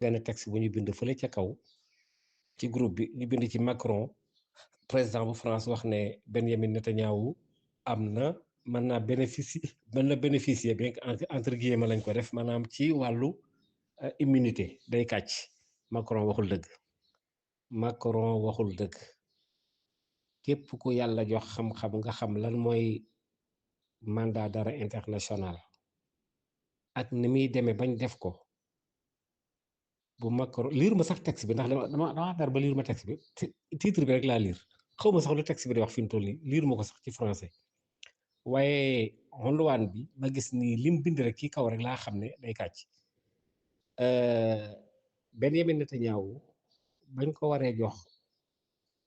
benn texte bu ñu bind fële ca kaw ci groupe bi ñu bind ci Macron président bu France wax ne Benyamin Netanyahu am na mën na bénéficier bien que entre guillemets lañ ko def maanaam ci wàllu immunité day kàcc. Macron waxul dëgg. Macron waxul dëgg. képp ku yàlla jox xam-xam nga xam lan mooy mandat d'arrêt international ak ni muy demee bañ def ko. bu Macron liir ma sax texte bi ndax dama dar ba liir ma texte bi titre bi rek laa liir xaw ma sax lu texte bi di wax fi mu toll nii liir ma ko sax ci français waaye xonluwaan bi ma gis nii lim bind rek ci kaw rek laa xam ne day kàcc. Benyamin Netanyahu bañ ko waree jox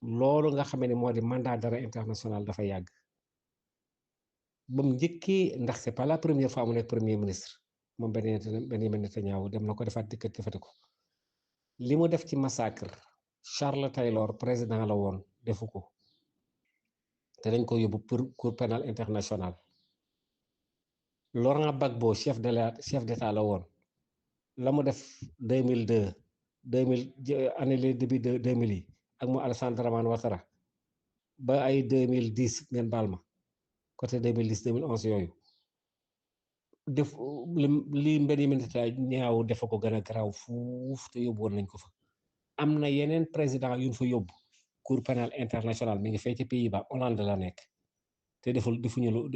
loolu nga xam ne moo di mandat d'arrêt international dafa yàgg ba mu njëkkee ndax c'est pas la première fois mu nekk premier ministre moom Benyamin Netanyahu dem na ko defaat dikkat defati ko. li mu def ci massacre Charles Taylor président la woon defu ko te dañ ko yóbbu pour cour pénal international. Laurent Gbagbo chef d'état la woon la mu def 2002 année les début de 2000 yi ak mu Alassane Dramane Ouattara ba ay 2010 ngeen baal ma côté 2010 2011 yooyu def li Benyamin Netanyahu defa ko gën a garaaw fuuf te yóbbu woon nañ ko fa. am na yeneen président yu ñu fa yóbbu cour pénal international mi ngi fay ci Pays-Bas Hollande la nekk te defuñu lu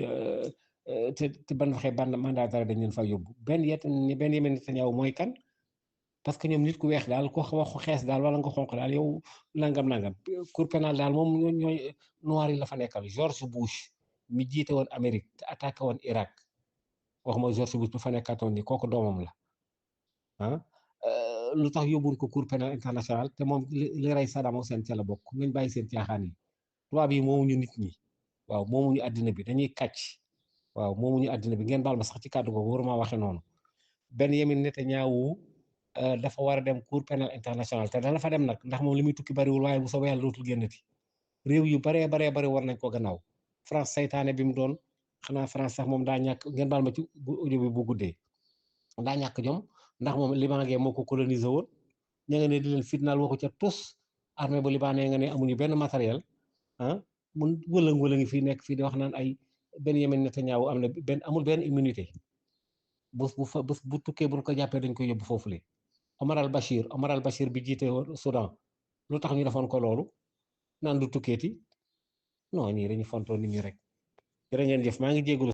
te ban waxee mandat d'arrêt dañ leen fa yóbbu Benyamin Netanyahu mooy kan parce que ñoom nit ku weex daal ko wax ko xees daal wala nga xonq daal yow nangam cour pénal daal moom ñooy noir yi la fa nekkal. George Bush mi jiite woon Amérique te attaqué woon Irak waxuma George Bush bu fa nekkaatoon ni kooku doomam la lu tax yóbbuñ ko cour pénal international te moom li rey Saddam Hussein ca la bokk nañ bàyyi seen caaxaan yi. tubaab yi moomuñu nit ñi waaw moomuñu àddina bi dañuy kàcc waaw moomuñu àddina bi ngeen baal ma sax ci kàddu googu waruma waxe noonu. Benyamin Netanyahu dafa war a dem cour pénal international te dana fa dem nag ndax moom li muy tukki bariwul waaye bu soobee yàlla dootul génnati. réew yu baree bari war nañ ko gannaaw France saytaane bi mu doon xanaa France sax moom daa ñàkk ngeen baal ma ci audio bi bu guddee daa ñàkk jom ndax moom libanais moo ko colonisé woon ña nga ne di leen fitnaal waxu ca tus armée bu libanais nga ne amuñu benn matériel mun wëla ngi fii nekk fii di wax naan ay Benyamin Netanyahu amul benn immunité bu tukkee buñ ko jàppee dañ koy yóbbu foofule. Omar al Bashir bi jiite woon Soudan lu tax ñu defoon ko loolu naan du tukkeeti non ñii dañu fontoo nit ñi rek jërë ngeen jëf maa ngi jégalu